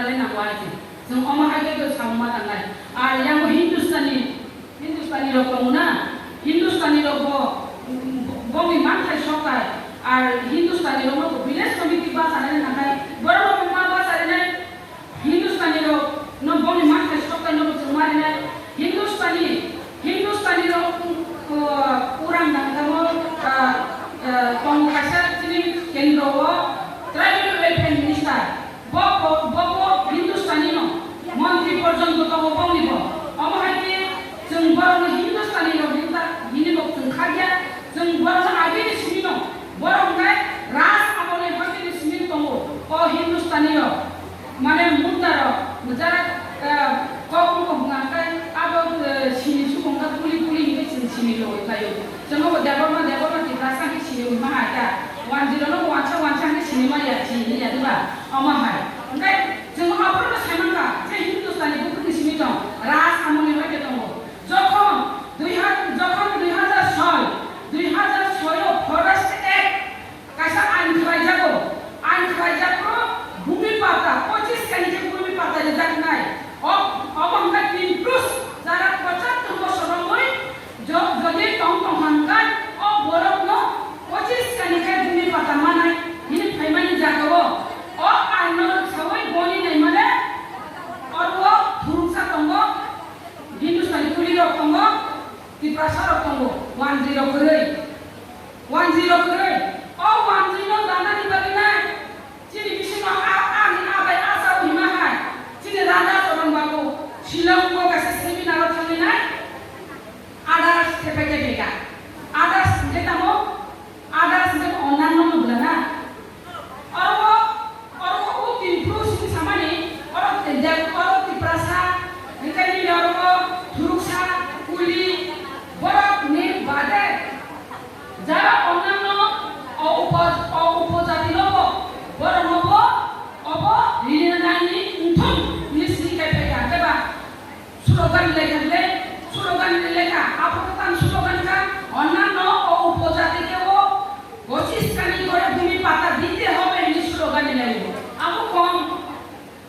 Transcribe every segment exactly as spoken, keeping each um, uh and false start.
Nai nang wai se. Chwng omo hai khe samung ma tangnai. Ar yang Hindustani, Hindustani rok tongo na? Hindustani rok bo, bongni manthai sokthai. Ar Hindustani rok no bo village committee bachanai nang khai. Borok rok ma bachanai. Hindustani rok no bongni manthai sokthai no bo chwng ma rinai. Hindustani, Hindustani rok, uh, urang dangdamo, uh, uh, tongo kaisa chini kendro o tribal welfare minister. Bo, bo, bo, bo Hindustani no montri porjonto tongo bongni bo. Omo hai khe chwng borok no Hindustani rok hinta hini bo chwng khakya. Chwng borok no agini simi no borok hwnkhe Raj amolni hoiteni simi tongo. O Hindustani rok mane mudda rok jara, eh, kok wngkha hwnkhe abo, eh, sini sukong kha puli puli hinwi chwng sini rwui khlaio. Chwng obo Debbarma, Debbarma Tiprasa hinwi sini wngma hai ta. Wanjwi rokno wansa wansa hinwi sini manya chini ya diba? Omo hai. Hwnkhe chwng aphuru no sai mankha je Hindustani bukhukni simi tong, Raj amolni hoite tongo. Jokhon dui ha-, jokhon dui hajar soi, dui hajar soi o Forest Act kaisa ain khlaijago. Ain khlaijago bhumi patta, pochis kani khe bhumi patta rijaknai. O, obo hwnkhe tin plus jara pochattor bosor romwi jo-, jodi tong tong hwnkhe o borokno pochis kani khe bhumi patta manai hini phaimani jagao o aino rwksaui goni naimale oro thuruksa tongo, Hindustani kulirok tongo, Tiprasarok tongo, wanjwirok kwrwi. Wanjwirok kwrwi. O wanjwino danani bagwi nai. Chini bisingo a, ani abai asa hima hai. Chini Radha Charan Babu Shillong o kaisa seminar o thangwi nai. Others thepai thepai kha. Others hwnkhe tamo? Others hwnkhe onnanno no bwla na? Oro, oro o tin phuru simi samani, oro tejak, oro Tiprasa, hwnkhe nini oro thuruksa, kuli, borok ni bade jara onnanno o upo-, o upojati no bo, borok no bo, obo rini nani wngthung hwnwi sini khe phaikha, hwnkhe ba? Slogan lekha le, slogan lekha, aphuru tang slogan kha, onnanno o upojati ke o pochis kani gore bhumi patta dite hobe hini slogan lekha. Abo kom,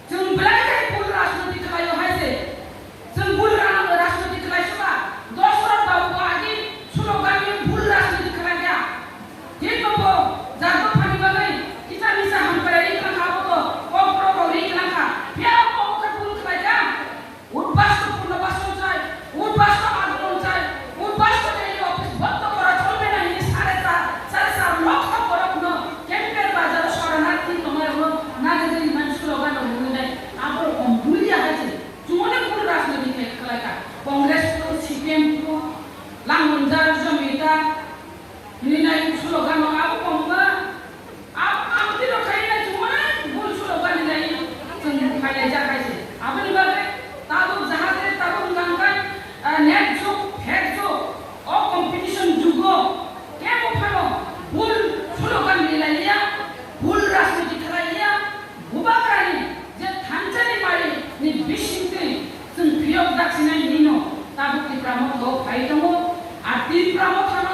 chwng belai khe bhul rajniti khlaio hai se. Chwng bhul ra-, rajniti khlai suba, Dosrot babu bo agi slogan ni bhul rajniti khlai ya. Thik bo, jagdo phani bagwi, kisa misa hamkrai ri khlangkha abo to, kok rok rok ri khlangkha, phiya bo khe bhul khlai ya. Udbasto purnobasto chai, udbasto andolon chai, udbasto daily office bondo kora cholbe na hini sare char, sare char lokho borok no campus bazar o soranarthi tongmai rok no nagari man slogan rok nungnai. Abo rok bulia hai se. Chumone bhul rajniti khe khlai kha. Congress phu, C P M phu, Langonjar, Jamita, Hinwi nai slogan no abo kom kha. Ab-, aboni rok khai nai chumani bul slogan ni nai chwng khai nai ja khai se. Aboni bagwi tabuk jahate tabuk wngkha, ah, net jug, fake jug, o competition jugo kebo phano bul slogan ni lai ya, bul rajniti khlai ya. Bubagrani je thansa ni mari ni bisingtwi chwng phiyok daksinai hinwi no tabuk Tipra Motha o phai tongo. Ar Tipra Motha no